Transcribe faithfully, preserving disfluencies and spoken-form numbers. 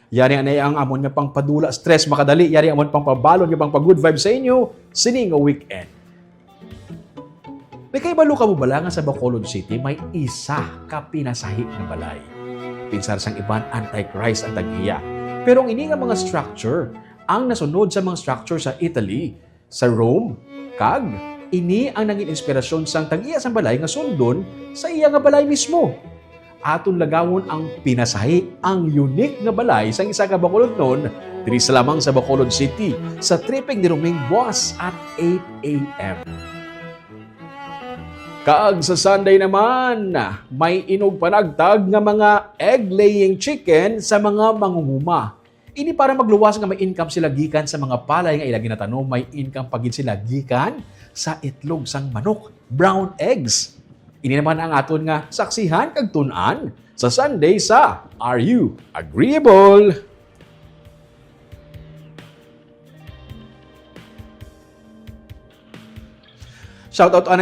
Yari anay ang amon nga pangpadula stress makadali. Yari amon pangpabalon nga pangpa-good vibe sa inyo sini nga weekend. Nakahibalo kamo bala nga sa Bacolod City may isa ka pinasahi nga balay? Pinsar sang iban, antichrist ang tag-iya. Pero ang ini nga mga structure ang nasunod sa mga structure sa Italy, sa Rome, kag ini ang nangin inspirasyon sang tag-iya sang balay nga sundon sa iya nga balay mismo. Aton lagawon ang pinasahi, ang unique nga balay sang isa ka Bacolodnon diri sa lamang sa Bacolod City sa tripping ni Roming buwas at eight a.m. Kag sa Sunday naman, may inugpanagtag nga mga egg-laying chicken sa mga mangunguma. Ini para magluwas nga may income sila gikan sa mga palay nga ila ginatanom, may income pa gid sila gikan sa itlog sang manok, brown eggs. Ini naman ang aton nga saksihan kag tun-an sa Sunday sa Are You Agreeable? Shout out